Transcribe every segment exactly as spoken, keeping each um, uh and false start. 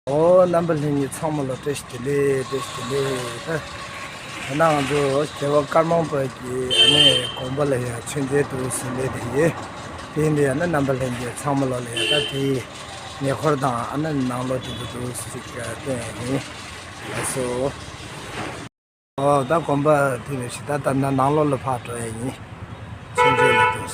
ཨོ། རྣམ་པ་ལྷན་རྒྱས་ཚང་མ་ལ་བཀྲ་ཤིས་བདེ་ལེགས། བཀྲ་ཤིས་བདེ་ལེགས། ད་ད་ང་ཚོ་རྒྱལ་བ་ཀརྨ་པ་གི་ཨ་ནི་དགོན་པ་ལ་ཡང་ཆོས་མཇལ་དུ་ཕྱིན་པ་དེ་ཡིན། དེ་ཡིན་དུས་ཨ་ནི་རྣམ་པ་ལྷན་རྒྱས་ཚང་མ་ལ་ལ་ཡང་ད་དེའི་ཉེ་འཁོར་དང་ཨ་ནི་ནང་ལོགས་དེ་ཚོ་འདུག་ཅིག་བསྟན་ཡིན། ལགས་སོ། ཨོ། ད་དགོན་པ་དེ་ནས་ཤི་ད་ལྟ་ན་ནང་ལོགས་ལ་ཕར་འགྲོ་ཡ་ཡིན། ཆོས་མཇལ་ལ་འདུག་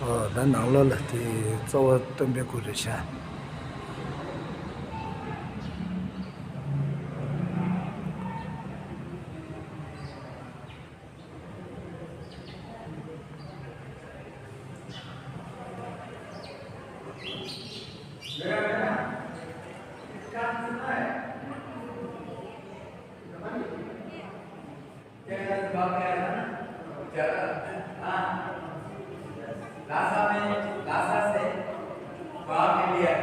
ཨོ། ད་ནང་ལོགས་ལ་དེ་གཙོ་བོ་སྟོན་པའི་སྐུ་རེད་ཤག लासा में, लासा से बाहर निकल लिया।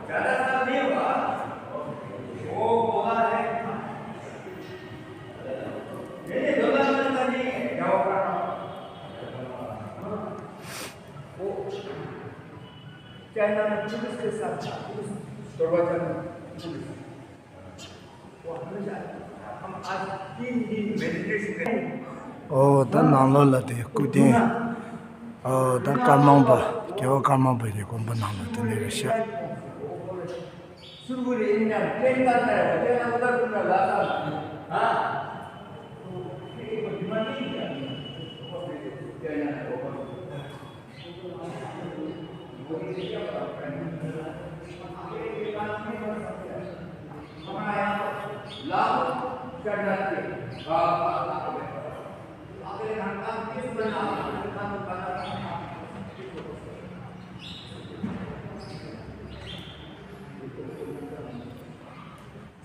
ज्यादा साल नहीं हुआ। वो बोला है, नहीं, नहीं, दो लाख का नहीं है, क्या होगा? वो चाइना में पुलिस के साथ था, पुलिस दरवाजा में पुलिस। ཨོ། ད་ནང་ལོགས་ལ་དེ་སྐུ་རྟེན། ཨོ། ད་ཀརྨ་པ། རྒྱལ་བ་ཀརྨ་པ་ཡི་དགོན་པ་ནང་ལ་དེ་ནས་རེད་ཤག་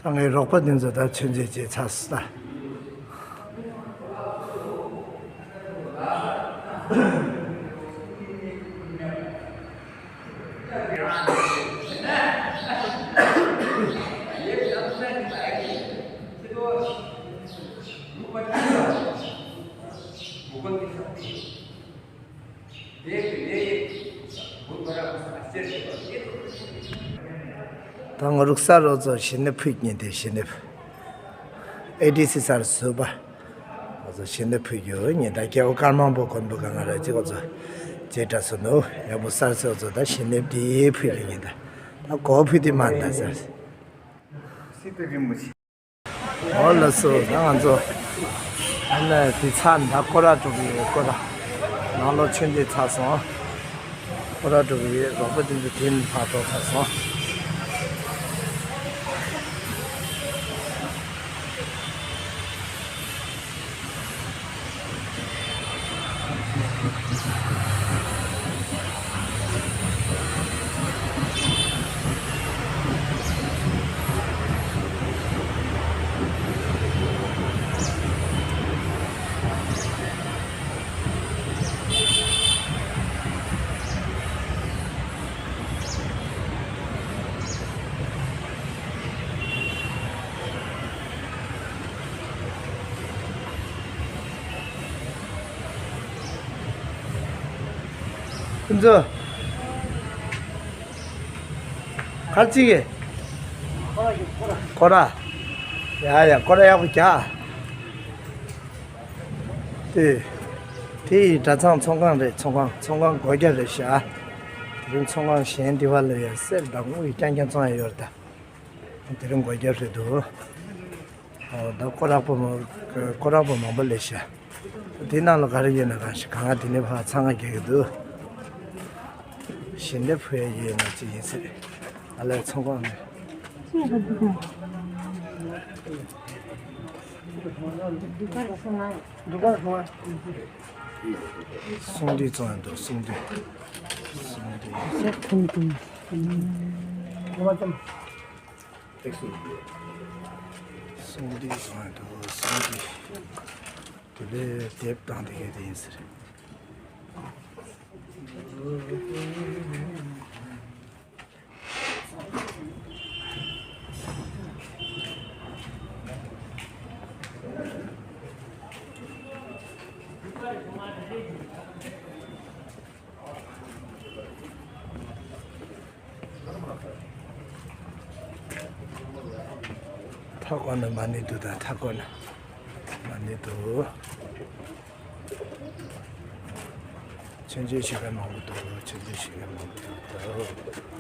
ད་ངའི་རོགས་པ་དེ་ཚོ་ད་ཆོས་མཇལ་བྱས་ཚར་སོང་ད། ད་ང་རུ་གསར་རོ་ཚོ་ཞི་གནས་ཕུལ་ཉིན་དེ་ཞི་གནས། ཨེ་ཌི་སི་གསར་བཟོས་པ། ང་ཚོ་ཞི་གནས་ཕུལ་རྒྱུ་ཉིན་ད་རྒྱལ་བ་ཀརྨ་པ་དགོན་པ་ག་ང་ར་ཅིག་ང་ཚོ་རྗེས་དྲན་སོ་ནུ་ཡག་པོ་གསར་བཟོ་ཚོ་ད་ཞི་གནས་དེ་ཕུལ་རྒྱུ་ཉིན་ད། ད་གོ་ཕུལ་དེ་མ་ད་གསར། ཨོ་ལགས་སོ། ད་ང་ཚོ་ཨ་ནི་དེ་ཚར་ད་སྐོར་ར་འགྲོ་གི་ཡོད། སྐོར་ར་ནང་ལོགས་ཆོས་འདི་ཚར་སོང་། སྐོར་ར་འགྲོ་གི་ཡོད། རོགས་པ་དེ་ཚོ་དེ་ནས་ཕར་འགྲོ་ཚར་སོང་། ཁོང་ཚོ། ག་རེ་བྱེད་ཀྱི། སྐོར་ར། ཡ་ཡ། སྐོར་ར་ཡག་པོ་རྒྱག་དེ། དེ་ཡི་གྲྭ་ཚང་ཚོང་ཁང་རེད། ཚོང་ཁང་། ཚོང་ཁང་སྒོ་རྒྱབ་རེད་ཤག་དེ་རིང་ཚོང་ཁང་གཞན་དེ་བ་ལ་ཡ་གསེར་དང་དངུལ་རྐྱང་རྐྱང་བཙོང་ཡ་ཡོད་རེད་ད། དེ་རིང་སྒོ་རྒྱབ་རེད་འདུག་ཨོ། ད་སྐོར་ར་པོ་མང་། སྐོར་ར་པོ་མང་པོ་སླེབས་ཤག་དེ་ནང་ལ་ག་རེ་ཡོད་ན། གང་ཞིག་གང་ང་དེ་ནས་ཕར་འཚང་ཁ་རྒྱག་གི་འདུག་ཞི་གནས་ཕུལ་ཡ་ཡོད་ན་ཅི་ཡིན་ཟེར། ཨ་ལས་ཚོང་ཁང་ནས། སྲུང་དུས་བཙོང་ཡ་འདུག་སྲུང་དུས། སྲུང་དུས། སྲུང་དུས། སྲུང་དུས་བཙོང་ཡ་འདུག་སྲུང་དུས། དེ་ལས་དེབ་དང་དེ་གའི་དེ་ཡིན་ཟེར། མཐའ་འཁོར་ན་མ་ཎི་འདུག་ད་མཐའ་འཁོར་ན་མ་ཎི་འདུག་མཆོད་མཇལ་ཞུ་མཁན་མང་པོ་འདུག་མཆོད་མཇལ་ཞུ་མཁན་མང་པོ་འདུག་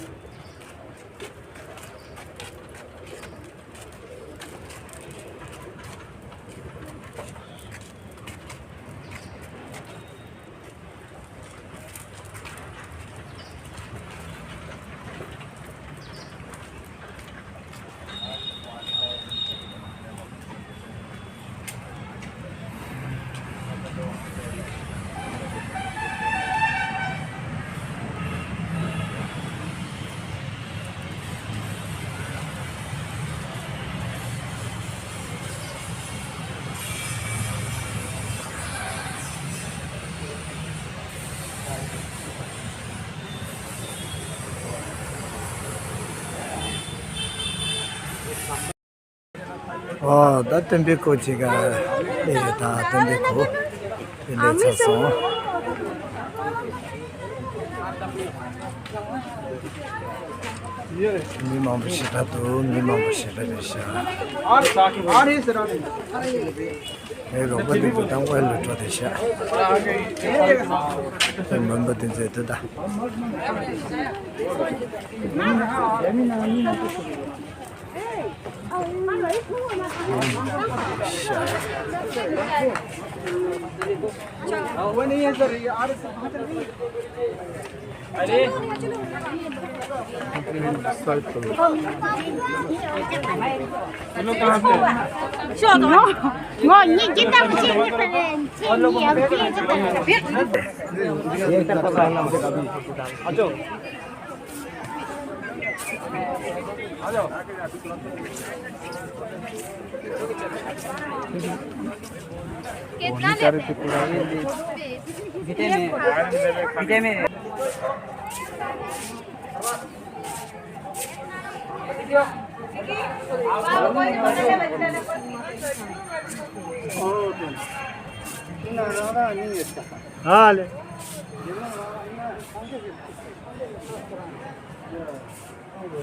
ཨོ། ད་སྟོན་པའི་སྐུ་ཅིག་ག་ཨེ་ད་སྟོན་པའི་སྐུ་དེ་ལས་ཚར་སོང་། མི་མང་པོ་ཞེ་དྲག་འདུག་མི་མང་པོ་ཞེ་དྲག་རེད་ཤག་ཨེ་རོགས་པ་འདི་ཚོ་དང་དབུས་ལ་འགྲོ་བསྡད་ཤག་ཨེ་མོན་པ་འདི་ཚོ་འདུག་ད། ཨ་ལེ།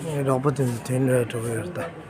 ངའི་རོགས་པ་དེ་ཚོ་དེ་འདྲ་འགྲོ་གི་ཡོད་རེད་ད།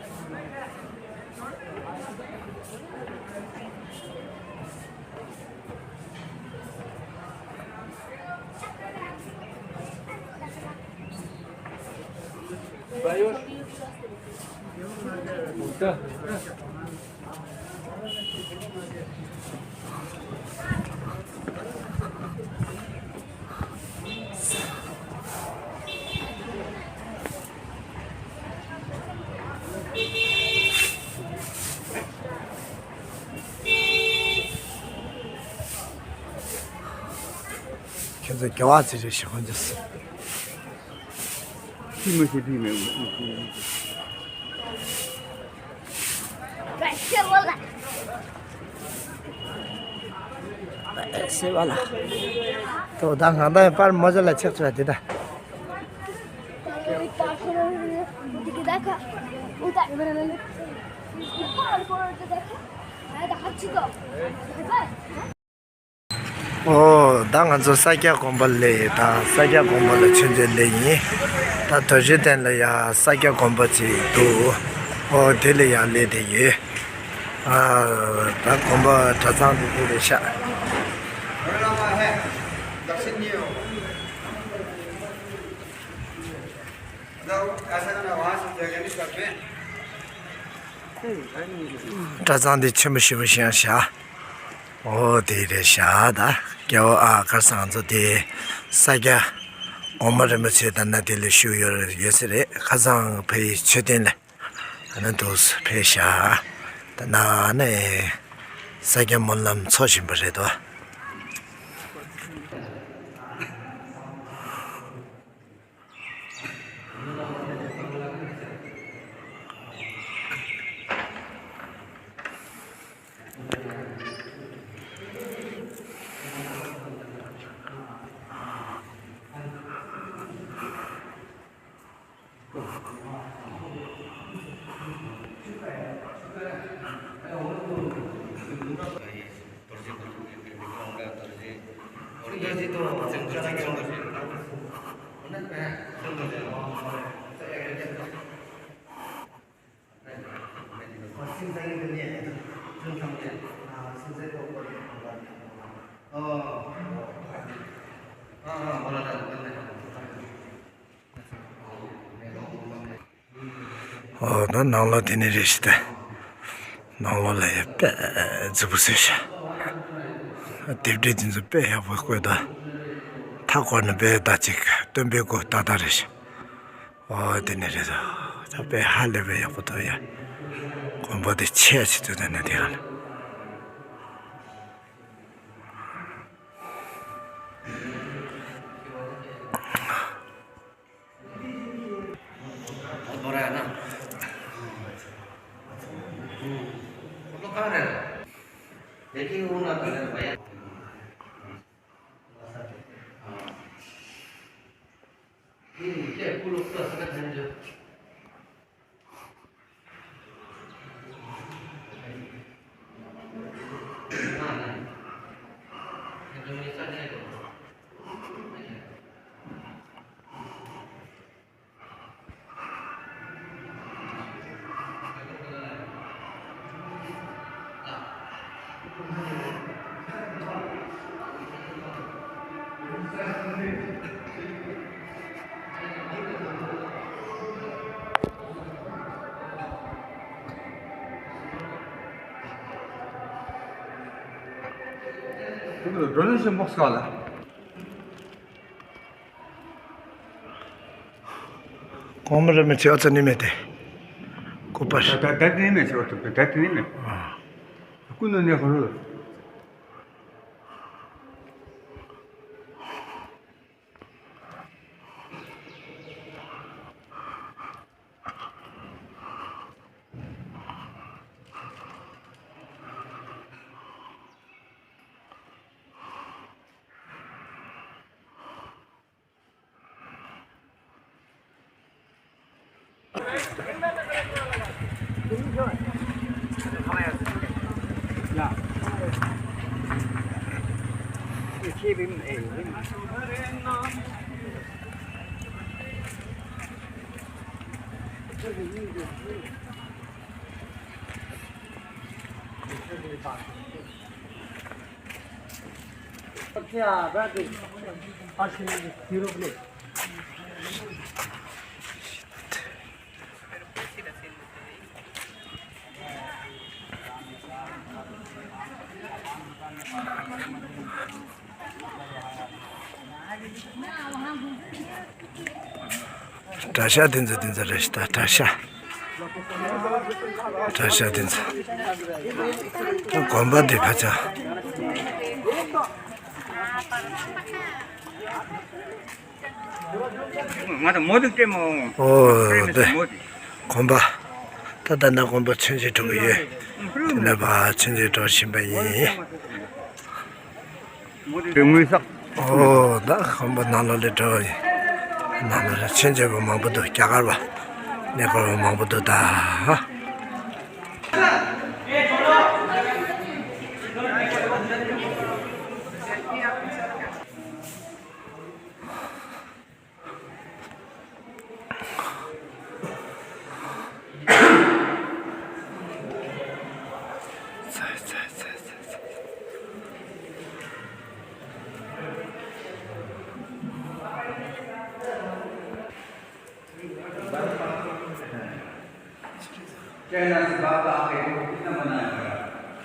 ཁྱེད་ཚོ་རྒྱལ་བ་རྩེ་རེ་ཞིག་ཧོན་ཅེས། ཁྱི་མི་ཤེས་ཁྱི་མེད། སེ་བ་ལ། ཏོ་ད་ང་ད་པར་མོ་ཇ་ལ་ཆགས་ཆགས་དེ་ད། ཨོ། ད་ང་ཚོ་ས་སྐྱ་དགོན་པ་ལ་ཡིན། ད་ས་སྐྱ་དགོན་པ་ལ་མཆོད་མཇལ་ལ་ཡིན། ད་རྡོ་རྗེ་གདན་ལ་ཡ་ས་སྐྱ་དགོན་པ་ཅིག་འདུག་ཨོ། དེ་ལ་ཡ་སླེབས་བསྡད་ཡོད། ཨ། ད་དགོན་པ་གྲྭ་ཚང་འདི་འདི་རེད་ཤག་གྲྭ་ཚང་འདི་ཆེན་པོ་ཞེ་པོ་ཞིག་ཡང་ཤག་ཨོ་དེ་རེད་ཤག་ད་སྐྱ་བོ་ཨ་ཁར་སང་ཚོ་དེ་ས་སྐྱ་གོང་མ་རིན་པོ་ཆེ་དང་ན་དེ་ལ་བཞུགས་ཡོད་ཡོད་ས་རེད། ཁ་སང་ཕ་གི་མཆོད་རྟེན་ལ་ཨ་ན་འདུག་ཕེབས་ཤག་ད་ན་ནས་ས་སྐྱ་སྨོན་ལམ་འཚོགས་བཞིན་པ་རེད་དོ། ཨོ་ད་ནང་ལོགས་དེ་ནས་རེད་ཤི་ད། ནང་ལོགས་ལ་ཡ་དཔེ་རྫིག་པོ་བཟོས་ཤག་དེབ་སྒྲིག་དེ་ཚོ་དཔེ་ཡག་པོ་བཀོད་ད། མཐའ་བསྐོར་ནས་དཔེ་ད་ཅིག་སྟོན་པའི་སྐུ་ཏག་ཏག་རེད་ཤག་ཨོ་དེ་ནས་རེད་ད། ད་དཔེ་ཧ་ལས་པའི་ཡག་པོ་འདུག་ཡ། དགོན་པ་དེ་ཆས་ཆེ་ཚོད་ད་ནས་དེ་ག་ལ། Donation box ག་ལ། གོང་མ་རེ་མི་ཆེ་བ་ཚ་ནི་མེད་དེ། ཀུ་པར། ད་ད་ད་དེ་ནི་མེད་ཆེ་བ་ད་ད་དེ་ནི་མེད། ཀུ་ནོ་ནེ་ཧོ་རོ། གྲྭ་ཤག་དེ་ཚོ་དེ་ཚོ་རེད་ཤག་ད། གྲྭ་ཤག་གྲྭ་ཤག་དེ་ཚོ། ད་དགོན་པ་འདི་ཕ་ཆ། ང་དང་མོ་དུ་ཀྲེ་མོ། ཨོ་ཀྲེ་མོ་དེ་མོ་དེ། དགོན་པ། ད་ལྟ་ན་དགོན་པ་མཆོད་མཇལ་འགྲོ་གི་ཡོད། དེ་ནས་ཕར་མཆོད་མཇལ་འགྲོ་བཞིན་པ་ཡིན། མོ་དེ་དངུལ་བསགས། ཨོ་ད་དགོན་པ་ནང་ལོགས་ལ་འགྲོ་ཡིན། ནང་ལོགས་ལ་མཆོད་མཇལ་བ་མང་པོ་འདུག་རྒྱ་གར་བ། གནས་སྐོར་བ་མང་པོ་འདུག་ད།